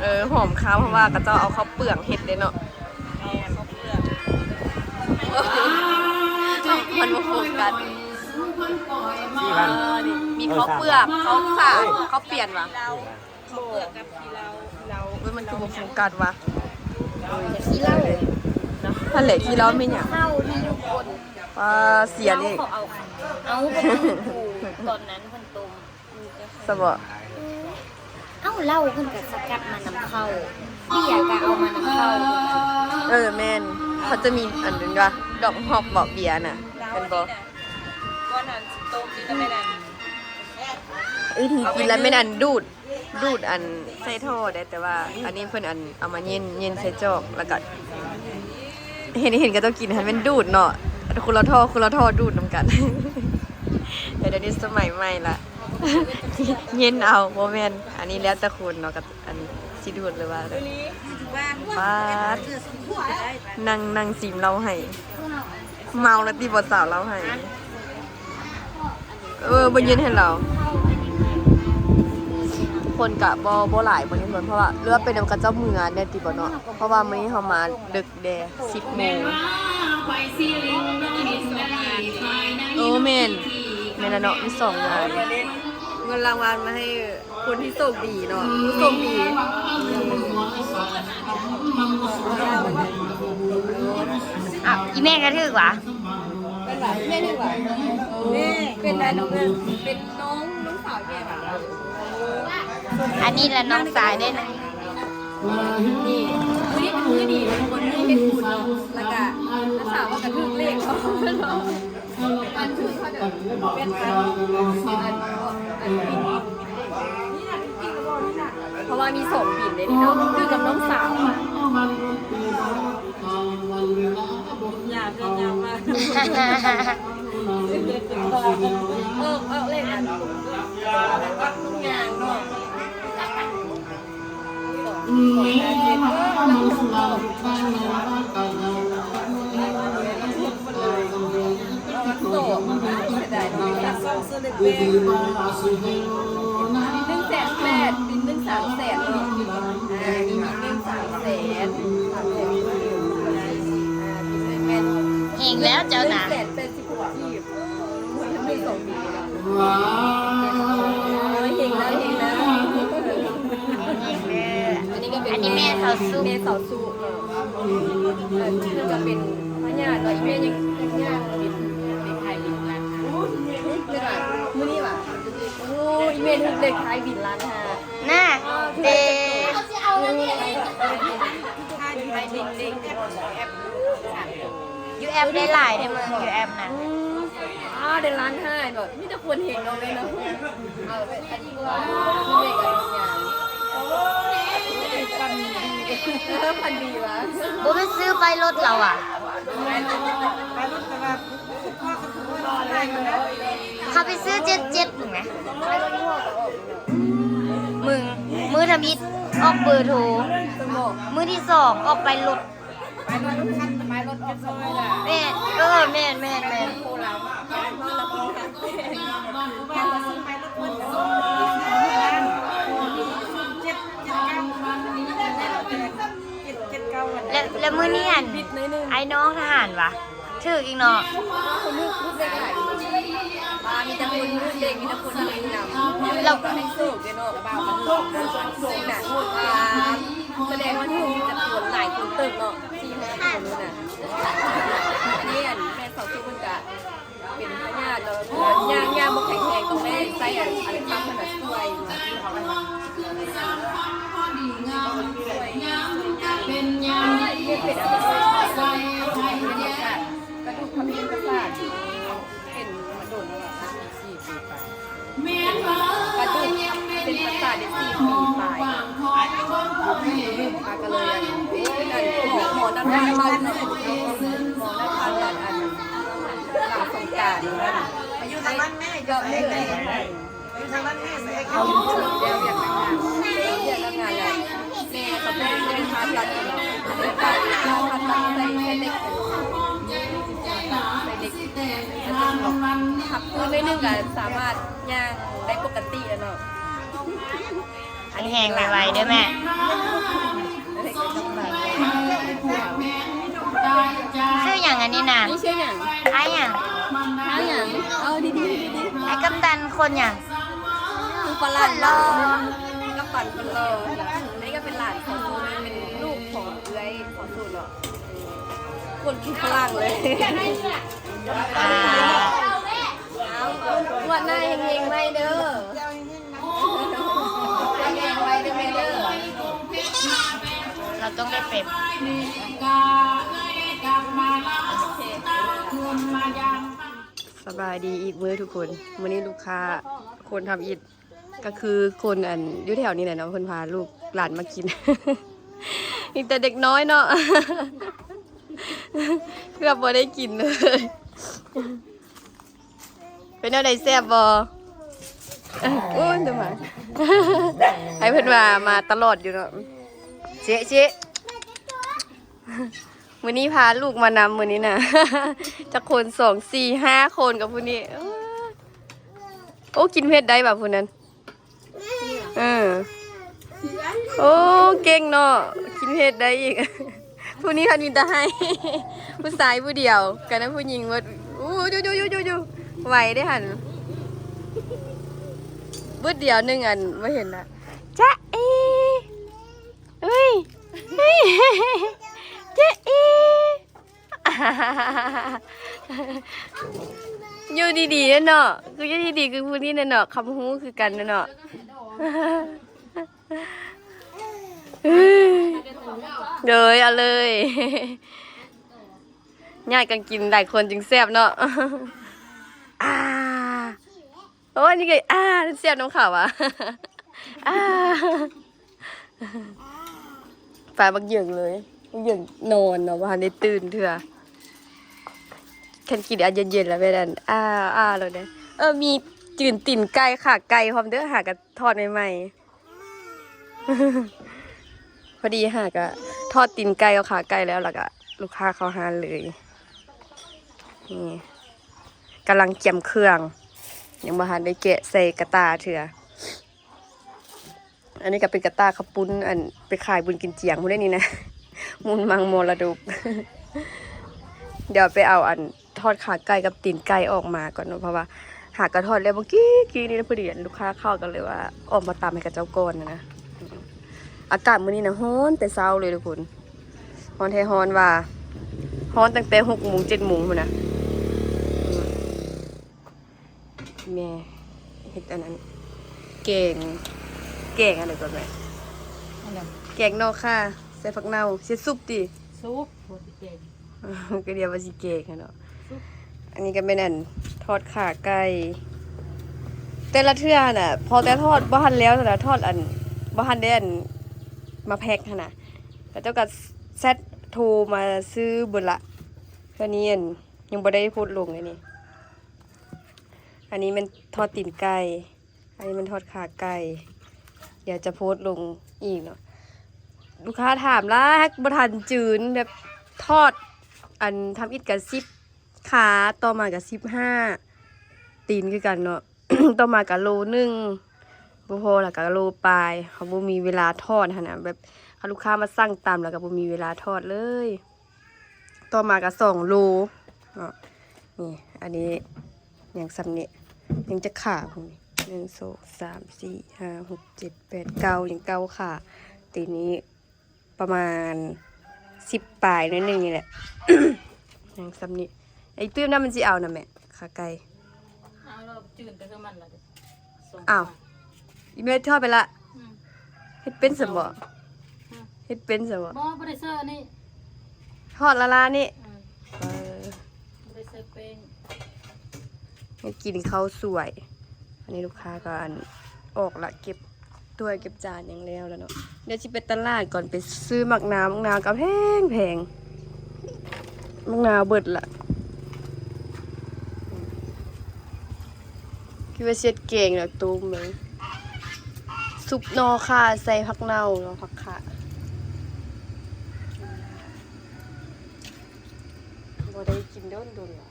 ເອີ ຫອມຄາວ ເພາະວ່າເຂົາເຈົ້າເອົາເຂົ້າເປືອກເຮັດເດ້ເນາະ. ມັນບໍ່ໂຟກັສ. ສີ່ພັນ ມີເຂົ້າເປືອກ ເຂົ້າສານ ເຂົ້າປ່ຽນຫວາ? ເຂົ້າເປືອກກັບຂີ້ເຫຼົ້າ. ເອີ ມັນຄືບໍ່ໂຟກັສຫວາ? ຂີ້ເຫຼົ້າຫັ້ນແຫຼະ. ຂີ້ເຫຼົ້າແມ່ນຫຍັງ? ເຫຼົ້າທີ່ຢູ່ກົ້ນ. ປາ ເສຍນີ້. ເອົາ ເອົາ ຕອນນັ້ນເພິ່ນຕົ້ມ. ສະເບາະ. ເອົ້າ ເຫຼົ້າເພິ່ນກໍສະກັດມານຳເຂົ້າ ເບຍກໍເອົາມານຳເຂົ້າ. ເອີ ແມ່ນ ເຂົາຈະມີອັນນັ້ນວ່າ ດອກຮອກເບາະເບຍນະ ແມ່ນບໍ່? ກ່ອນນັ້ນຊິຕົ້ມນີ້ກໍແມ່ນອັນ ວິທີກິນລະແມ່ນອັນດູດ ດູດອັນໃສ່ທໍ່ໄດ້ ແຕ່ວ່າອັນນີ້ເພິ່ນອັນເອົາມາເຢັນ ເຢັນໃສ່ຈອກ ແລ້ວກໍເຫັນ ເຫັນເຂົາເຈົ້າກິນຫັ້ນແມ່ນດູດເນາະ ຄົນລະທໍ່ ຄົນລະທໍ່ດູດນຳກັນ. ແຕ່ດຽວນີ້ສະໄໝໃໝ່ລະ. ເຢັນເອົາ ບໍ່ແມ່ນ ອັນນີ້ແລ້ວແຕ່ຄົນເນາະ ກໍອັນຊິດູດ ຫຼືວ່າ ປາດ ນັ່ງ ນັ່ງຊີມເຫຼົ້າໃຫ້ ເມົາແລ້ວຕິ ບໍ່ສາວເຫຼົ້າໃຫ້. ເອີ ບໍ່ເຢັນໃຫ້ລາວ ຄົນກະບໍ່ ບໍ່ຫຼາຍ ບໍ່ເຫັນຄົນ ເພາະວ່າ ຫຼືວ່າເປັນນຳເຂົາເຈົ້າເມືອແດ່ຕິບໍ່ເນາະ ເພາະວ່າມື້ນີ້ເຮົາມາເດິກແດ່ ສິບໂມງ. ເອີ ແມ່ນ ແມ່ນລະເນາະ ມີສອງງານ ເງິນລາງວັນມາໃຫ້ ຄົນທີ່ໂຊກດີເນາະ ຜູ້ໂຊກດີ. ອ້າວ ອີແມ່ກໍຖືກຫວາ? ເປັນຫວາ? ແມ່ຖືກຫວາ? ເປັນໃດນ້ອງເອີຍ? ເປັນນ້ອງ ນ້ອງສາວແມ່ຫວາ? ອັນນີ້ລະນ້ອງຊາຍເດ້ນະ. ນີ້ ມື້ນີ້ເປັນມື້ດີ ເປັນຄົນມີເຮັດບຸນເນາະ ແລ້ວກະນ້ອງສາວວ່າກະຖືກເລກເນາະ. ອັນຖືກເຂົາເດີ ແມ່ນອັນ ອັນ ອັນ ເພາະວ່າມີສອງບິນເດ້ເນາະ ຄືກັບນ້ອງສາວ ຢາກ ຢາກວ່າ ເອີ ເອີ ເລກອັນ ໜຶ່ງແສນແປດ ບິນໜຶ່ງສາມແສນເນາະ ອ່າ ບິນໜຶ່ງສາມແສນ ອ່າ ບິນໜຶ່ງແມ່ນ ເຮງແລ້ວເຈົ້ານະ ໜຶ່ງແສນແປດສິບຫົກກີບ. ໂອ້ຍ ເຮງແລ້ວ ເຮງແລ້ວ ເຮງເດີ. ອັນນີ້ກໍເປັນ ອັນນີ້ແມ່ເຖົ້າສຸ ແມ່ເຖົ້າສຸເນາະ ເອີ ເພິ່ນກໍເປັນພະຍາດເນາະ ອີແມ່ຍັງເປັນພະຍາດ ເປັນເດັກໄຂ້ຢູ່ນະ. ມື້ນີ້ຫວາ? ໂອ້ຍ ອີແມ່ຖືກເລກທ້າຍບິນລ້ານຫ້ານະ ເດ້. ຢູ່ແອັບໄດ້ຫຼາຍເດ້ເມີ ຢູ່ແອັບນະ. ອ້າວ ໄດ້ລ້ານຫ້າເນາະ ມີແຕ່ຄົນເຮັງເນາະແມ່ເນາະ. ເອົາໄປ ອັນນີ້ວ່າແມ່ກໍເຮັດຫຍັງ ເອີ ຝັນດີຫວາ? ບໍ່ແມ່ນຊື້ປ້າຍລົດລາວຫວາ? ເຂົາໄປຊື້ເຈັດເຈັດພຸ້ນແໝ່. ມື້ ມື້ທຳອິດອອກເບີໂທ ມື້ທີສອງອອກປ້າຍລົດ. ປ້າຍລົດ ປ້າຍລົດອອກສອງມື້ລະ. ແມ່ນ ເອີ ແມ່ນ ແມ່ນ ແມ່ນ. ແລະ ແລະ ມື້ນີ້ຫັ້ນ ອ້າຍນ້ອງທະຫານຫວາ? ຖືກອີກເນາະ. ມີແຕ່ຄົນຖືກເລກ ມີແຕ່ຄົນເຮັງນຳ ແລ້ວກໍໃຫ້ໂຊກເດ້ເນາະ ບ່າວກໍຖືກນະ. ສະແດງວ່າຖືກຈຳນວນຫຼາຍຄົນເຕີບເນາະ ສີ່ຫ້າຄົນນະ. ອັນນີ້ ອັນແມ່ເຖົ້າສຸເພິ່ນກະເປັນພະຍາດເນາະ ຍ່າງ ຍ່າງບໍ່ແຂງແຮງ ຕ້ອງໄດ້ໃຊ້ອັນ ອັນຄ້ຳເພິ່ນນະຊ່ວຍ. ເປັນຫຍັງ ກະດູກທັບເສັ້ນປະສາດ ເປັນມາດົນແລ້ວ ສີ່ປີໄປ ກະດູກທັບເສັ້ນປະສາດໄດ້ສີ່ປີປາຍ. ກະເລີຍ ໂອ້ຍ ນັ້ນ ໝໍ ໝໍນັດຜ່າຕັດເນາະ ໝໍນັດຜ່າຕັດ ອັນ ຫຼັງສົງການ ອາຍຸເທົ່ານັ້ນແມ່ ເຈົ້າແມ່ ອາຍຸເທົ່ານັ້ນແມ່ ເອົາຢູ່ເດີ ວຽກງານ ວຽກງານ ແມ່ກໍບໍ່ໄດ້ຜ່າຕັດເນາະ ຜ່າຕັດໃສ່ ໃສ່ເຫຼັກ ໃສ່ເຫຼັກ ພັບຄືໜ້ອຍໜຶ່ງກໍສາມາດຍ່າງໄດ້ປົກກະຕິແລ້ວເນາະ. ແຂງແຮງໄວໆເດີແມ່. ຊື່ຫຍັງອັນນີ້ນະ? ນີ້ຊື່ຫຍັງ? ອ້າຍຫຍັງ? ອ້າຍຫຍັງ? ເອົາດີໆ ດີໆ ອ້າຍກຳຕັນຄົນຫຍັງ? ຄົນຝຣັ່ງ ຄົນຫຼໍ່ ກຳຕັນຄົນຫຼໍ່. ອັນນີ້ກໍເປັນຫຼານຂອງສູນ ເປັນລູກຂອງເອື້ອຍຂອງສູນເນາະ. ຄົນຝຣັ່ງເລີຍ. ອ້າວ ງວດໜ້າເຮັງໆໃໝ່ເດີ. ລາວຕ້ອງໄດ້ເປັບ. ສະບາຍດີອີກມື້ທຸກຄົນ. ມື້ນີ້ລູກຄ້າຄົນທຳອິດ ກໍຄືຄົນ ອັນ ຢູ່ແຖວນີ້ແຫຼະເນາະ ເພິ່ນພາລູກຫຼານມາກິນ ມີແຕ່ເດັກນ້ອຍເນາະ ເກືອບບໍ່ໄດ້ກິນເລີຍ. ເປັນແນວໃດ ແຊບບໍ່? ໂອ້ຍ ດຽວມາ ໃຫ້ເພິ່ນວ່າມາຕະຫຼອດຢູ່ເນາະ ເຊະ ເຊະ. ມື້ນີ້ພາລູກມານຳ ມື້ນີ້ນະ ຈັກຄົນ ສອງ ສີ່ ຫ້າ ຄົນກັບຜູ້ນີ້. ໂອ້ ກິນເຜັດໄດ້ຫວາຜູ້ນັ້ນ. ເອີ ໂອ້ ເກັ່ງເນາະ ກິນເຜັດໄດ້ອີກ. ຜູ້ນີ້ພັດມີແຕ່ໄຫ້ ຜູ້ຊາຍຜູ້ດຽວ ກັນນະ ຜູ້ຍິງໝົດ. ໂອ້ ຢູ່ໆໆໆ ໄວເດ້ຫັ້ນ. ບຶດດຽວໜຶ່ງອັນ ບໍ່ເຫັນລະ. ຈ໊ະເອ ເອີຍ ເອີຍ ຈ໊ະເອ. ຢູ່ດີໆເນາະ ຄືຢູ່ດີໆ ຄືຜູ້ນີ້ແຫຼະເນາະ ຄຳຮູ້ຄືກັນແຫຼະເນາະ. ເດີຍ ເອົາເລີຍ ຍາດກັນກິນຫຼາຍຄົນຈຶ່ງແຊບເນາະ. ອາ ໂອ້ຍ ນີ້ກໍອາ ແຊບນຳເຂົາຫວາ. ອາ ປາບັກເຫຍິງເລີຍ ບັກເຫຍິງນອນເນາະ ບໍ່ທັນໄດ້ຕື່ນເທື່ອ. ຄັນກິນອັນເຢັນໆ ແລ້ວແມ່ນອັນ ອາ ອາ ໂລດເດ້. ເອີ ມີຈືນຕີນໄກ່ ຂາໄກ່ພ້ອມເດີ ຫາກະທອດໃໝ່ໆ. ພໍດີຫາກະທອດຕີນໄກ່ກັບຂາໄກ່ແລ້ວ ແລ້ວກະລູກຄ້າເຂົ້າຮ້ານເລີຍ. ນີ້ ກຳລັງກຽມເຄື່ອງ ຍັງບໍ່ທັນໄດ້ແກະໃສ່ກະຕ່າເທື່ອ. ອັນນີ້ກໍເປັນກະຕ່າເຂົ້າປຸ້ນ ອັນໄປຂາຍບຸນກິນຈຽງພຸ້ນເດ້ນີ້ນະ ມູນມັງມໍລະດົກ. ດຽວໄປເອົາອັນທອດຂາໄກ່ກັບຕີນໄກ່ອອກມາກ່ອນເນາະ ເພາະວ່າຫາກະທອດແລ້ວບໍ່ກີ້ໆນີ້ ພໍດີອັນລູກຄ້າເຂົ້າ ກໍເລີຍວ່າອອກມາຕຳໃຫ້ເຂົາເຈົ້າກ່ອນນະ. ອາກາດມື້ນີ້ນະ ຮ້ອນແຕ່ເຊົ້າເລີຍທຸກຄົນ ຮ້ອນແທ້ຮ້ອນວ່າ ຮ້ອນຕັ້ງແຕ່ຫົກໂມງ ເຈັດໂມງພຸ້ນນະ. ແມ່ເຮັດອັນນັ້ນ ແກງ ແກງອັນໃດກ່ອນແມ່? ອັນນັ້ນ ແກງໜໍ່ຂ່າໃສ່ຜັກເນົ່າ ຊິສຸບຕິ? ສຸບ ບໍ່ໄດ້ແກງ ກໍດຽວວ່າຊິແກງຫັ້ນເນາະ. ອັນນີ້ກໍແມ່ນອັນທອດຂາໄກ່ ແຕ່ລະເທື່ອຫັ້ນນະ ພໍແຕ່ທອດບໍ່ທັນແລ້ວຫັ້ນນະ ທອດອັນບໍ່ທັນໄດ້ອັນມາແພັກຫັ້ນນະ ເຂົາເຈົ້າກໍແຊັດໂທມາຊື້ເບິດລະ. ເທື່ອນີ້ອັນຍັງບໍ່ໄດ້ໂພສລົງເລີຍນີ້. ອັນນີ້ແມ່ນທອດຕີນໄກ່ ອັນນີ້ແມ່ນທອດຂາໄກ່ ດຽວຈະໂພສລົງອີກເນາະ. ລູກຄ້າຖາມຫຼາຍ ບໍ່ທັນຈືນ ແບບທອດ ອັນທຳອິດກະສິບຂາ ຕໍ່ມາກະສິບຫ້າຕີນຄືກັນເນາະ ຕໍ່ມາກະໂລໜຶ່ງ ບໍ່ພໍລະກະໂລປາຍ. ເຮົາບໍ່ມີເວລາທອດຫັ້ນນະ ແບບຄັນລູກຄ້າມາສັ່ງຕຳລະກະບໍ່ມີເວລາທອດເລີຍ. ຕໍ່ມາກໍສອງໂລເນາະ. ນີ້ ອັນນີ້ຍັງສ່ຳນີ້ ຍັງຈັກຂາພຸ້ນນີ້ ໜຶ່ງ ສອງ ສາມ ສີ່ ຫ້າ ຫົກ ເຈັດ ແປດ ເກົ້າ ຍັງເກົ້າຂາ. ຕີນີ້ປະມານສິບປາຍໜ້ອຍໜຶ່ງນີ້ແຫຼະ ຍັງສ່ຳນີ້. ໄອ້ຕຸ້ຍນະ ມັນຊິເອົານະແມ່ ຂາໄກ່ ເອົາແລ້ວຈືນໄປຄືມັນລະເດ້. ອ້າວ ອີແມ່ທອດໄປລະ. ອືມ ເຮັດເປັນຊັ້ນບໍ? ອືມ ເຮັດເປັນຊັ້ນບໍ? ບໍ່ ບໍ່ໄດ້ໃສ່ອັນນີ້ ທອດລະລານີ້. ອືມ ເອີ ບໍ່ໄດ້ໃສ່ແປ້ງ. ມາກິນເຂົ້າສວຍ. ອັນນີ້ລູກຄ້າກໍອັນ ອອກລະ ເກັບຖ້ວຍເກັບຈານຫຍັງແລ້ວລະເນາະ. ດຽວຊິໄປຕະຫຼາດກ່ອນ ໄປຊື້ໝາກນາວ. ໝາກນາວກໍແພງໆ ໝາກນາວເບິດລະ. ຄິດວ່າຊິເຮັດແກງແລ້ວຕົ້ມເລີຍ ຊຸບໜໍ່ຂ່າໃສ່ຜັກເນົ່າເນາະ ຜັກຂາ. ບໍ່ໄດ້ກິນດົນໆລະ.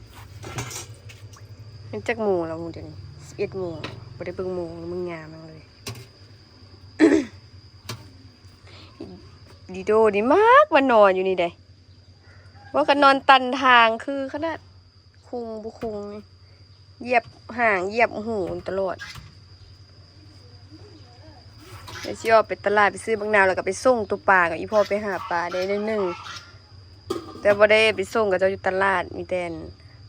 ແມ່ນຈັກໂມງລະ ໂມງດຽວນີ້ ສິບເອັດໂມງ ບໍ່ໄດ້ເບິ່ງໂມງ ເບິ່ງຍາມຫຍັງເລີຍ. ດີໂດນີ້ມັກມານອນຢູ່ນີ້ເດ້. ວ່າກໍນອນຕັນທາງຄືຂະໜາດ ຄຸງບໍ່ຄຸງນີ້ ຢຽບຫາງຢຽບຫູຕະຫຼອດ. ດຽວຊິອອກໄປຕະຫຼາດໄປຊື້ບັກນາວ ແລ້ວກໍໄປສົ່ງໂຕປາ ກັບອີ່ພໍ່ໄປຫາປາໄດ້ໜ້ອຍໜຶ່ງ ແຕ່ບໍ່ໄດ້ໄປສົ່ງເຂົາເຈົ້າຢູ່ຕະຫຼາດ ມີແຕ່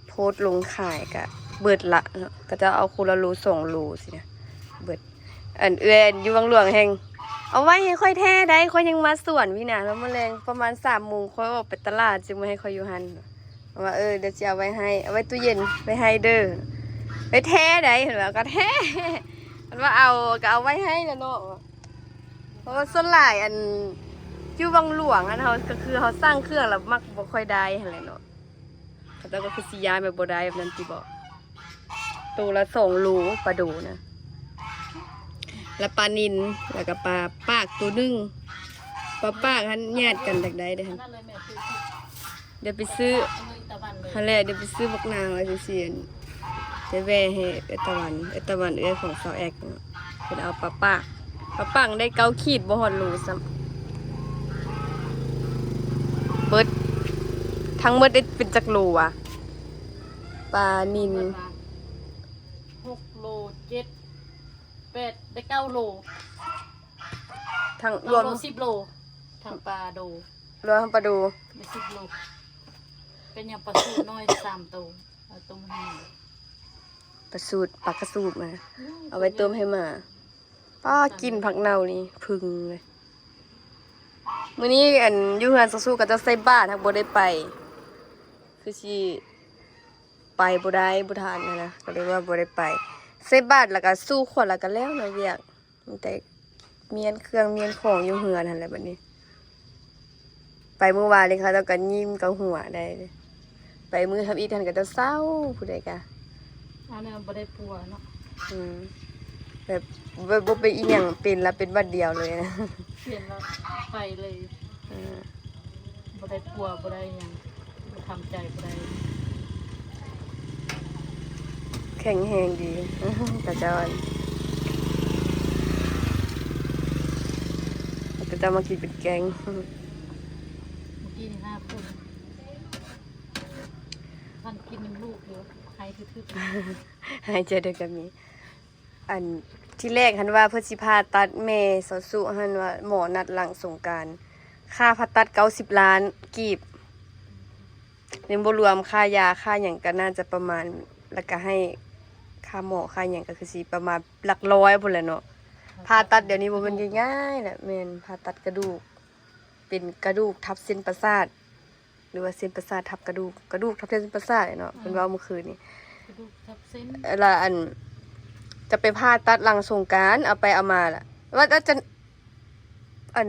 ໂພສລົງຂາຍກະເບິດລະເນາະ. ເຂົາເຈົ້າເອົາຄົນລະໂລສອງໂລຊີ້ນະ ເບິດ. ອັນເອື້ອຍຢູ່ວັງຫຼວງແຮ່ງ ເອົາໄວ້ໃຫ້ຂ້ອຍແທ້ໃດ໋ ຂ້ອຍຍັງມາສວນພີ້ນະ. ແລ້ວມື້ແລງປະມານສາມໂມງ ຂ້ອຍອອກໄປຕະຫຼາດ ຈຶ່ງມາໃຫ້ຂ້ອຍຢູ່ຫັ້ນ. ວ່າ ເອີ ດຽວຊິເອົາໄວ້ໃຫ້ ເອົາໄວ້ຕູ້ເຢັນ ໄວ້ໃຫ້ເດີ ໄວ້ແທ້ໃດ໋ ເພິ່ນວ່າ. ກໍແທ້ ເພິ່ນວ່າເອົາ ກໍເອົາໄວ້ໃຫ້ລະເນາະ. ເພາະວ່າສ່ວນຫຼາຍອັນຢູ່ວັງຫຼວງຫັ້ນ ເຮົາກໍຄືເຮົາສັ່ງເຄື່ອງແລ້ວມັກບໍ່ຄ່ອຍໄດ້ຫັ້ນແຫຼະເນາະ. ເຂົາເຈົ້າກໍຄືຊິຢ້ານແບບບໍ່ໄດ້ແບບນັ້ນຕິບໍ? ໂຕລະສອງໂລ ປາໂດນະ. ລະປານິນ ແລ້ວກໍປາປາກໂຕໜຶ່ງ. ປາປາກຫັ້ນຍາດກັນຈາກໃດເດ້ຫັ້ນ. ດຽວໄປຊື້ ຫັ້ນແຫຼະ ດຽວໄປຊື້ບັກນາວໄວ້ຊື່ໆ ຈະແວ່ໃຫ້ເອື້ອຍຕາວັນ ເອື້ອຍຕາວັນເອື້ອຍຂອງສາວແອັກເນາະ ເພິ່ນເອົາປາປາກ. ປາປາກໄດ້ເກົ້າຂີດ ບໍ່ຮອດໂລຊ້ຳ. ເບິດ ທັງໝົດໄດ້ເປັນຈັກໂລວະ? ປານິນ ເບິດວ່າ ຫົກໂລ ເຈັດ ແປດ ໄດ້ເກົ້າໂລ. ທັງລວມ ເກົ້າໂລ ສິບໂລ ທັງປາໂດ ລວມທັງປາໂດ ໄດ້ສິບໂລ. ເປັນຫຍັງປາສູດນ້ອຍສາມໂຕ ເອົາຕົ້ມໃຫ້ໝາ. ປາສູດ ປາກະສູດມາ ອືມ ເອົາໄວ້ຕົ້ມໃຫ້ໝາ. ປ້າ ກິນຜັກເນົ່ານີ້ ຜຶ່ງເລີຍ. ມື້ນີ້ ອັນ ຢູ່ເຮືອນສາວສຸ ເຂົາເຈົ້າໃສ່ບາດ ຫາກບໍ່ໄດ້ໄປ ຄືຊິໄປບໍ່ໄດ້ ບໍ່ທັນຫັ້ນນະ ກໍເລີຍວ່າບໍ່ໄດ້ໄປ. ໃສ່ບາດ ແລ້ວກໍສູ່ຂວັນ ແລ້ວກໍແລ້ວເນາະ ວຽກ ມີແຕ່ມ້ຽນເຄື່ອງມ້ຽນຂອງຢູ່ເຮືອນຫັ້ນແຫຼະ. ບັດນີ້ໄປມື້ວານນີ້ ເຂົາເຈົ້າກໍຍິ້ມກັບຫົວໄດ້ ໄປມື້ທຳອິດຫັ້ນ ເຂົາເຈົ້າເສົ້າ ຜູ້ໃດກະ ອັນນັ້ນບໍ່ໄດ້ປົວເນາະ. ອືມ ແບບ ແບບບໍ່ເປັນອີ່ຫຍັງ ເປັນລະເປັນບາດດຽວເລີຍນະ ເປັນລະໄປເລີຍ. ເອີ ບໍ່ໄດ້ປົວ ບໍ່ໄດ້ຫຍັງ ທຳໃຈບໍ່ໄດ້. ແຂງແຮງດີ ເຂົາເຈົ້າ ເຂົາເຈົ້າມາກິນເປັນແກງ. ເມື່ອກີ້ນີ້ຫ້າຄົນ ທັນກິນນຳລູກຢູ່ ໄຫ້ທຶກໆ ຫາຍໃຈເດີກະມີ. ອັນທີແລກຫັ້ນວ່າເພິ່ນຊິຜ່າຕັດແມ່ສາວສຸຫັ້ນວ່າ ໝໍນັດຫຼັງສົງການ ຄ່າຜ່າຕັດເກົ້າສິບລ້ານກີບ ຍັງບໍ່ລວມຄ່າຢາຄ່າຫຍັງ ກໍໜ້າຈະປະມານ ແລ້ວກໍໃຫ້ຄ່າໝໍຄ່າຫຍັງ ກໍຄືຊິປະມານຫຼັກຮ້ອຍພຸ້ນແຫຼະເນາະ. ຜ່າຕັດດຽວນີ້ບໍ່ແມ່ນງ່າຍໆນະ. ແມ່ນ ຜ່າຕັດກະດູກ ເປັນກະດູກທັບເສັ້ນປະສາດ ຫຼືວ່າເສັ້ນປະສາດທັບກະດູກ ກະດູກທັບເສັ້ນປະສາດເນາະ. ອືມ ເພິ່ນເວົ້າມື້ຄືນນີ້ ກະດູກທັບເສັ້ນ ແລ້ວອັນ ຈະໄປຜ່າຕັດຫຼັງສົງການ ເອົາໄປເອົາມາລະ ວ່າຈະ ອັນ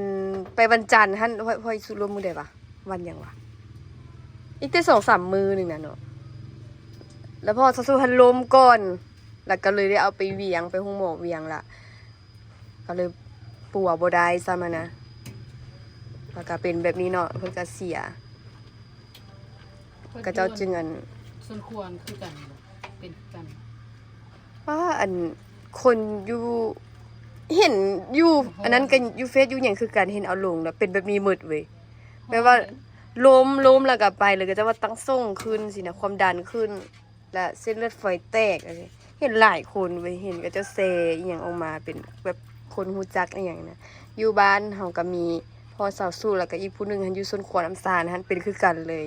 ໄປວັນຈັນຫັ້ນ ພອຍ ພອຍສຸລົມມື້ໃດວະ? ວັນຫຍັງວະ? ອີກແຕ່ສອງສາມມື້ໜຶ່ງນະເນາະ. ແລ້ວພໍ່ສາວສຸຫັ້ນລົ້ມກ່ອນ ແລ້ວກໍເລີຍໄດ້ເອົາໄປວຽງ ໄປໂຮງໝໍວຽງລະ ກໍເລີຍປົວບໍ່ໄດ້ຊ້ຳຫັ້ນນະ. ແລ້ວກໍເປັນແບບນີ້ເນາະ ເພິ່ນກໍເສຍ ເຂົາເຈົ້າຈຶ່ງອັນ ສົມຄວນຄືກັນ ເປັນຄືກັນ. ວ່າອັນຄົນຢູ່ ເຫັນຢູ່ ອັນນັ້ນກໍຢູ່ເຟສຢູ່ຫຍັງຄືກັນ ເຫັນເອົາລົງແລ້ວເປັນແບບນີ້ໝົດເວີຍ. ແບບວ່າ ໂອ້ຍ ລົ້ມ ລົ້ມແລ້ວກໍໄປເລີຍ ເຂົາເຈົ້າວ່າຕັ້ງສົ່ງຂຶ້ນຊີ້ນະ ຄວາມດັນຂຶ້ນ ແລະເສັ້ນເລືອດຝອຍແຕກ ເຫັນຫຼາຍຄົນເວີຍ ເຫັນເຂົາເຈົ້າແຊອີ່ຫຍັງອອກມາ ເປັນແບບຄົນຮູ້ຈັກອີ່ຫຍັງນະ. ຢູ່ບ້ານເຮົາກໍມີພໍ່ສາວສຸ ແລ້ວກໍອີກຜູ້ໜຶ່ງຫັ້ນ ຢູ່ຊົນຂວານ້ຳຊານຫັ້ນ ເປັນຄືກັນເລີຍ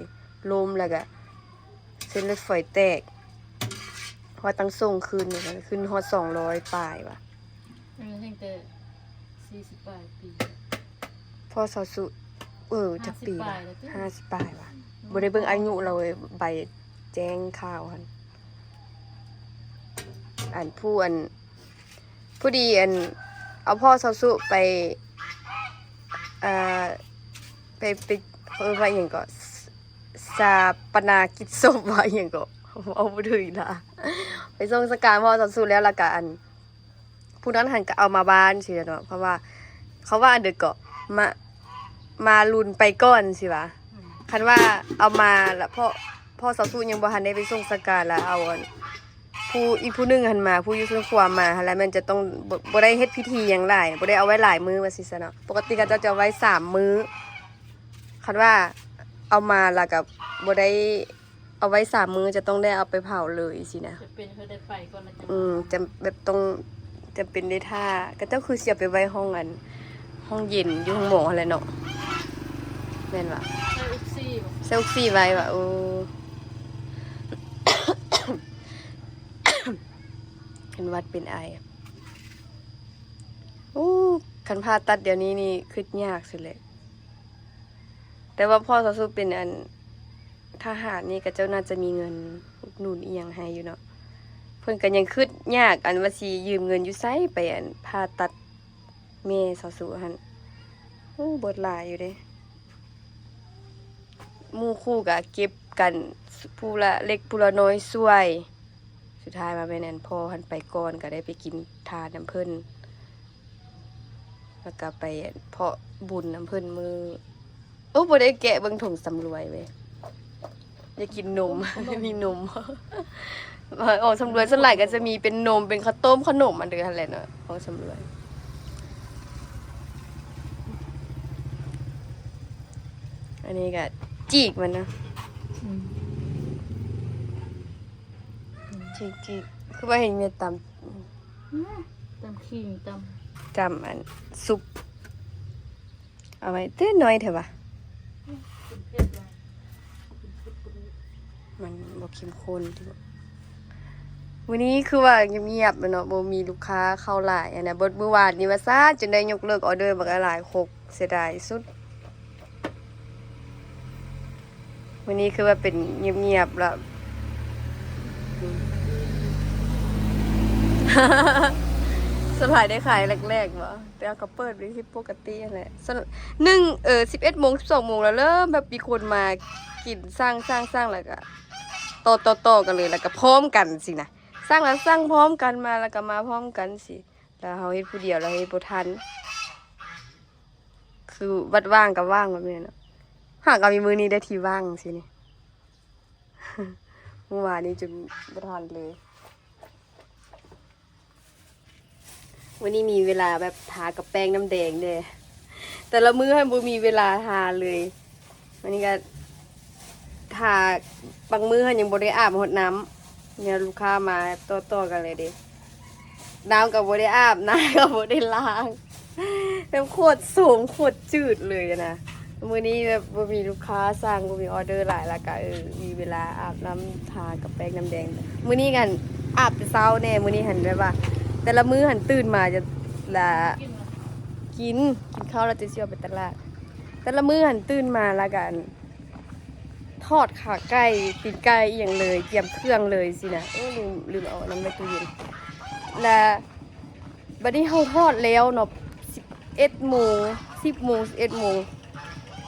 ລົ້ມແລ້ວກໍເສັ້ນເລືອດຝອຍແຕກ ວ່າຕັ້ງສົ່ງຂຶ້ນ ຂຶ້ນຮອດສອງຮ້ອຍປາຍວ່າ. ເອີ ແຮງແຕ່ສີ່ສິບປາຍປີ ພໍ່ສາວສຸ ເອີ ຈັກປີລະ ຫ້າສິບປາຍແລ້ວຕິ ຫ້າສິບປາຍວ່າ. ອືມ ບໍ່ໄດ້ເບິ່ງອາຍຸລາວເວີຍ ໃບແຈ້ງຂ່າວຫັ້ນ. ອັນຜູ້ອັນ ພໍດີອັນ ເອົາພໍ່ສາວສຸໄປ ເອີ ໄປ ໄປ ເອີ້ນວ່າອີ່ຫຍັງເກາະ ຊາປະນາກິດສົບ ວ່າອີ່ຫຍັງເກາະ ເວົ້າບໍ່ຖືກອີກລະ ໄປສົ່ງສະການພໍ່ສາວສຸແລ້ວ ແລ້ວກະອັນ ຜູ້ນັ້ນຫັ້ນກໍເອົາມາບ້ານຊີ້ແຫຼະເນາະ ເພາະວ່າເຂົາວ່າອັນໃດເກາະ ມາ ມາລຸນໄປກ່ອນຊີ້ຫວາ. ອືມ ຄັນວ່າເອົາມາລະ ພໍ່ ພໍ່ສາວສຸຍັງບໍ່ທັນໄດ້ໄປສົ່ງສະການ ລະເອົາອັນ ຜູ້ ອີກຜູ້ໜຶ່ງຫັ້ນມາ ຜູ້ຢູ່ຊົນຂວາມາຫັ້ນ ລະແມ່ນຈະຕ້ອງ ບໍ່ ບໍ່ໄດ້ເຮັດພິທີຫຍັງຫຼາຍ ບໍ່ໄດ້ເອົາໄວ້ຫຼາຍມື້ວ່າຊີ້ຊະເນາະ. ປົກກະຕິເຂົາເຈົ້າຈະເອົາໄວ້ສາມມື້ ຄັນວ່າເອົາມາລະກໍບໍ່ໄດ້ ເອົາໄວ້ສາມມື້ ຈະຕ້ອງໄດ້ເອົາໄປເຜົາເລີຍຊີ້ນະ. ຈຳເປັນຄືໄດ້ໄປກ່ອນລະຈັ່ງ ອືມ ຈຳ ແບບຕ້ອງ ຈຳເປັນໄດ້ຖ້າ. ເຂົາເຈົ້າຄືຊິເອົາໄປໄວ້ຫ້ອງອັນ ຫ້ອງເຢັນຢູ່ໂຮງໝໍຫັ້ນແຫຼະເນາະ ແມ່ນຫວາ? ໃສ່ອົກຊີ ໃສ່ອົກຊີໄວ້ຫວາ? ໂອ້ ເປັນຫວັດເປັນໄອ. ໂອ້ ຄັນຜ່າຕັດດຽວນີ້ນີ້ ຄິດຍາກສຸດແຫຼະ. ແຕ່ວ່າພໍ່ສາວສຸເປັນອັນທະຫານນີ້ ເຂົາເຈົ້າໜ້າຈະມີເງິນອຸດໜູນອີ່ຫຍັງໃຫ້ຢູ່ເນາະ. ເພິ່ນກໍຍັງຄິດຍາກ ອັນວ່າຊິຢືມເງິນຢູ່ໃສໄປອັນຜ່າຕັດແມ່ສາວສຸຫັ້ນ. ໂອ້ ເບິດຫຼາຍຢູ່ເດ້. ໝູ່ຄູ່ກໍເກັບກັນຜູ້ລະເລັກຜູ້ລະນ້ອຍຊ່ວຍ. ສຸດທ້າຍມາແມ່ນອັນພໍ່ຫັ້ນໄປກ່ອນ ກໍໄດ້ໄປກິນທານນຳເພິ່ນ. ແລ້ວກໍໄປເພາະບຸນນຳເພິ່ນມື້ ໂອ້ ບໍ່ໄດ້ແກະເບິ່ງຖົງສຳລວຍເວີຍ ຢາກກິນນົມ ມີນົມ ຂອງສຳລວຍສ່ວນຫຼາຍກໍຈະມີເປັນນົມ ເປັນເຂົ້າຕົ້ມ ເຂົ້າໜົມ ອັນເດີຫັ້ນແຫຼະເນາະ ຂອງສຳລວຍ. ອັນນີ້ກໍຈີກມັນນະ ອືມ ຈີກໆ ຄືວ່າເຫັນແມ່ຕຳ ອືມ ຕຳຂີງ ຕຳ ຕຳອັນຊຸບ ເອົາໄວ້ເຕີນ້ອຍແທ້ຫວາ ມັນບໍ່ເຂັ້ມຂຸ້ນຕິ. ມື້ນີ້ຄືວ່າງຽບໆແລ້ວເນາະ ບໍ່ມີລູກຄ້າເຂົ້າຫຼາຍຫັ້ນນະ ເບິດມື້ວານນີ້ວ່າຊານ ຈົນໄດ້ຍົກເລີກອໍເດີບັກຫຼາຍໆ ຄົກ ເສຍດາຍສຸດ. ມື້ນີ້ຄືວ່າເປັນງຽບໆແລ້ວ ສ່ວນຫຼາຍໄດ້ຂາຍແລກໆບໍ ແຕ່ກໍເປີດເປັນທີ່ປົກກະຕິຫັ້ນແຫຼະ ໜຶ່ງ ເອີ ສິບເອັດໂມງ ສິບສອງໂມງ ແລ້ວເລີ່ມແບບມີຄົນມາກິນ ສັ່ງ ສັ່ງ ສັ່ງ ແລ້ວກໍຕໍ່ໆໆກັນເລີຍ ແລ້ວກໍພ້ອມກັນຊີ້ນະ ສັ່ງແລ້ວສັ່ງພ້ອມກັນ ມາແລ້ວກໍມາພ້ອມກັນຊີ້ ແລ້ວເຮົາເຮັດຜູ້ດຽວ ແລ້ວເຮັດບໍ່ທັນ ຄືວັດວ່າງກໍວ່າງແບບນີ້ເນາະ ຫາກໍມີມື້ນີ້ໄດ້ທີ່ວ່າງຊີ້ນີ້ ມື້ວານນີ້ຈົນບໍ່ທັນເລີຍ. ມື້ນີ້ມີເວລາແບບທາກັບແປ້ງນ້ຳແດງແດ່ ແຕ່ລະມື້ຫັ້ນບໍ່ມີເວລາທາເລີຍ. ມື້ນີ້ກໍທາ ບາງມື້ຫັ້ນຍັງບໍ່ໄດ້ອາບຮອດນ້ຳ ຍາມລູກຄ້າມາຕໍ່ໆກັນເລີຍເດ້ ນ້ຳກໍບໍ່ໄດ້ອາບ ໜ້າກໍບໍ່ໄດ້ລ້າງ ແບບໂຄດໂຊມ ໂຄດຈືດເລີຍນະ. ມື້ນີ້ແບບບໍ່ມີລູກຄ້າສັ່ງ ບໍ່ມີອໍເດີຫຼາຍ ແລ້ວກໍ ເອີ ມີເວລາອາບນ້ຳທາກັບແປ້ງນ້ຳແດງ. ມື້ນີ້ຫັ້ນອາບແຕ່ເຊົ້າແດ່ ມື້ນີ້ຫັ້ນແບບວ່າ ແຕ່ລະມື້ຫັ້ນຕື່ນມາຈະລະ ກິນ ກິນເຂົ້າແລ້ວຈຶ່ງຊິອອກໄປຕະຫຼາດ. ແຕ່ລະມື້ຫັ້ນຕື່ນມາແລ້ວກໍ ອັນ ທອດຂາໄກ່ ຕີນໄກ່ ອີ່ຫຍັງເລີຍ ກຽມເຄື່ອງເລີຍຊີ້ນະ. ໂອ້ ລືມ ລືມເອົາອັນນັ້ນໄວ້ຕູ້ເຢັນ ແລະ ບັດນີ້ເຮົາທອດແລ້ວເນາະ ສິບເອັດໂມງ ສິບໂມງ ສິບເອັດໂມງ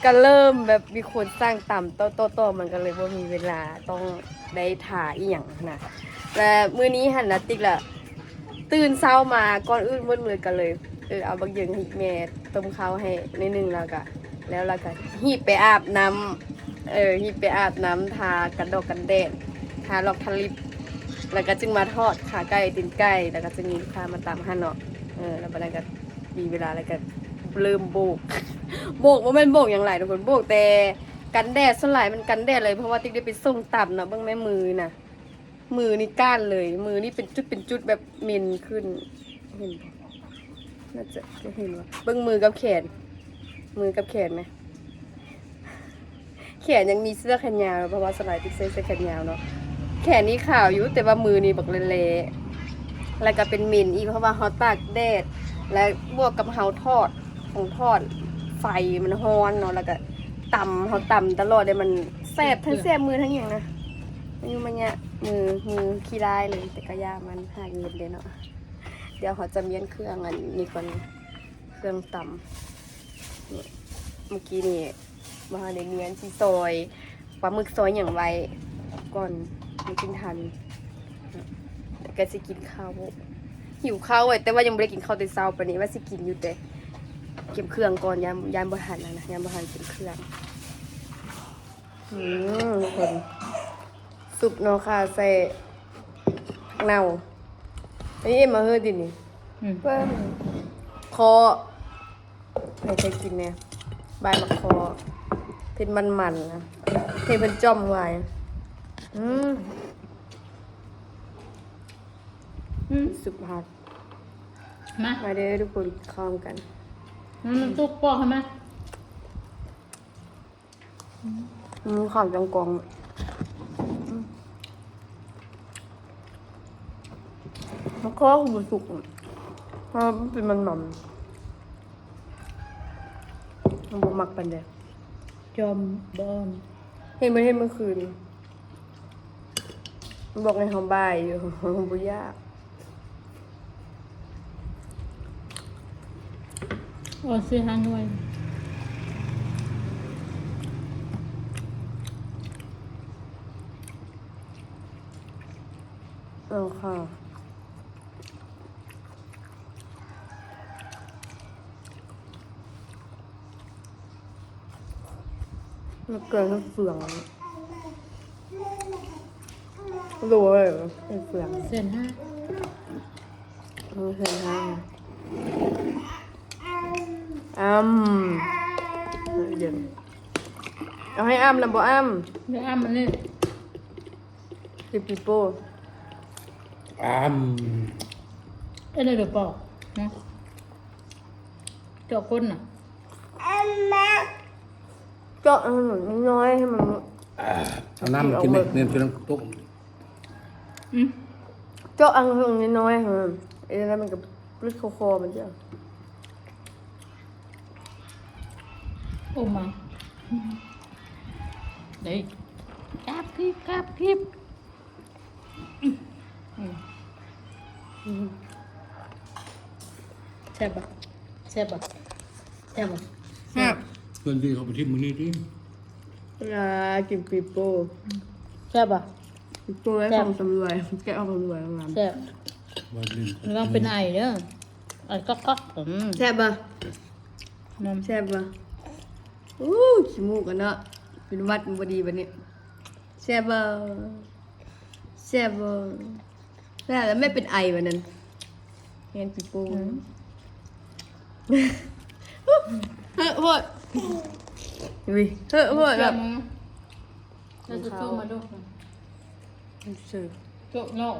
ກໍເລີ່ມແບບມີຄົນສັ່ງຕຳຕໍ່ໆໆ ມັນກໍເລີຍບໍ່ມີເວລາຕ້ອງໄດ້ຖ້າອີ່ຫຍັງນະ. ແລະ ມື້ນີ້ຫັ້ນນະ ຕິກລະ ຕື່ນເຊົ້າມາ ກ່ອນອື່ນໝົດເລີຍກໍເລີຍ ເອີ ເອົາບັກເຢິງໃຫ້ແມ່ຕົ້ມເຂົ້າໃຫ້ໜ້ອຍໜຶ່ງ ແລ້ວກະ ແລ້ວ ແລ້ວກະຮີບໄປອາບນ້ຳ ເອີ ຮີບໄປອາບນ້ຳ ທາກັນດອກກັນແດດ ທາລອກທາລິບ ແລ້ວກະຈຶ່ງມາທອດຂາໄກ່ ຕີນໄກ່ ແລ້ວກະຈຶ່ງມີລູກຄ້າມາຕຳຫັ້ນເນາະ. ເອີ ແລ້ວບັດນັ້ນກະມີເວລາ ແລ້ວກະເລີ່ມໂບກ ໂບກ ບໍ່ແມ່ນໂບກຫຍັງຫຼາຍທຸກຄົນ ໂບກແຕ່ກັນແດດ ສ່ວນຫຼາຍມັນກັນແດດເລີຍ ເພາະວ່າຕິກໄດ້ໄປສົ່ງຕຳເນາະ. ເບິ່ງແມ່ ມືນະ ມືນີ້ກ້ານເລີຍ ມືນີ້ເປັນຈຸດເປັນຈຸດແບບເໝັນຂຶ້ນ ເຫັນບໍ່? ໜ້າຈະ ຈະເຫັນວ່າ ເບິ່ງມືກັບແຂນ ມືກັບແຂນນະ ແຂນຍັງມີເສື້ອແຂນຍາວ ເພາະວ່າສະໄລຕິດໃສ່ເສື້ອແຂນຍາວເນາະ. ແຂນນີ້ຂາວຢູ່ ແຕ່ວ່າມືນີ້ບັກແຫຼະໆ ແລ້ວກໍເປັນເໝັນອີກ ເພາະວ່າເຮົາຕາກແດດ ແລະ ບວກກັບເຮົາທອດ ຂອງທອດ ໄຟມັນຮ້ອນເນາະ ແລ້ວກໍຕຳ ເຮົາຕຳຕະຫຼອດເດ້ ມັນແສບ ທັງແສບມືທັງຫຍັງນະ ມາຍຸມະຍະ ມື ມືຂີ້ຮ້າຍເລີຍ. ແຕ່ກໍຢ່າ ມັນຫາເງິນເດ້ເນາະ. ດຽວເຮົາຈະມ້ຽນເຄື່ອງອັນນີ້ກ່ອນ ເຄື່ອງຕຳ ນີ້ ເມື່ອກີ້ນີ້ບໍ່ທັນໄດ້ມ້ຽນ ຊິຊອຍປາໝຶກ ຊອຍຫຍັງໄວ້ກ່ອນ ມັນຈຶ່ງທັນ ແລ້ວກໍຊິກິນເຂົ້າ. ຫິວເຂົ້າເວີຍ ແຕ່ວ່າຍັງບໍ່ໄດ້ກິນເຂົ້າແຕ່ເຊົ້າປານນີ້ ວ່າຊິກິນຢູ່ ແຕ່ກຽມເຄື່ອງກ່ອນ ຢ້ານ ຢ້ານບໍ່ທັນຫັ້ນນະ ຢ້ານບໍ່ທັນກິນເຄື່ອງ. ອືມ ທຸກຄົນ ຊຸບໜໍ່ຂ່າໃສ່ຜັກເນົ່າ ອັນນີ້ເອັມມາເຮີດຕິນີ້ ອືມ ເບິ່ງ ຄໍ້ ໃຜເຄີຍກິນແດ່ ບາຍໝາກຄໍ້ ເຜັດມັນໆ ນະ ເຫັນເພິ່ນຈ້ອມໄວ້ ອືມ ອືມ ສຸບຮັກ ມາ ມາເດີທຸກຄົນ ຄອມກັນ ອືມ ມັນສຸກປອກໃຫ້ມາ. ອືມ ຂາວຈັງກອງ ອືມ ມັນກໍບໍ່ສຸກ ເພາະວ່າມັນເປັນມັນໆ ມັນບໍ່ມັກປານໃດ ຈອມ ບໍ່ ເຫັນ ເຫັນມື້ຄືນ ບອກໃຫ້ເຮົາບາຍຢູ່ ບໍ່ຢາກ ໂອ້ ສີ່ຫ້າໜ່ວຍ ເອົາຄ່ະ. ມັນເກີນເຟືອງ ໂລເລີຍເຟືອງ ແສນຫ້າ ເອີ ແສນຫ້າ ອຳ ເຢັນ ເອົາໃຫ້ອຳນຳບໍ່ອຳ ບໍ່ອຳອັນນີ້ ກິນປີໂປ້ ອຳ ເຮັດໄດ້ຫຼືບໍ່ ຮະ ເຈາະກົ້ນນະ ເຈາະໃຫ້ມັນນ້ອຍ ໃຫ້ມັນ ເອົານ້ຳມາກິນແມ່ ເໜືອນຈະນ້ຳຕົກ ອືມ ເຈາະອັນນ້ອຍໆ ເອີ ແລ້ວມັນກໍປືດເຂົ້າຄໍມັນເຈົ້າ ໂອ້ມາ ເດ້ ກາບກິບ ກາບກິບ ອືມ ອືມ ແຊບບໍ່ ແຊບບໍ່ ແຊບບໍ່ ແຊບ ເພື່ອນທີ່ເຂົາໄປທິມມື້ນີ້ຕິ ລາ ກິນປີໂປ້ ແຊບບໍ່ ປີໂປ້ໄດ້ ແຊບ ຂອງສຳລວຍ ແກະອອກສຳລວຍ ແຊບ ລະວັງເປັນໄອເດີ ໄອກອກໆ ອືມ ແຊບບໍ່ ນຳ ແຊບບໍ່ ໂອ້ ຂີ້ມູກກັນເນາະ ເປັນຫວັດບໍ່ດີບັດນີ້ ແຊບບໍ່ ແຊບບໍ່ ແລ້ວແມ່ເປັນໄອບັດນັ້ນ ແມ່ນປີໂປ້ ອືມ ເຮີ້ໂພດ ອຸ້ຍ ເຮີ້ໂພດ ແລ້ວ ແລ້ວຈະໂທມາດູ ເຊີ ໂຈະນອກ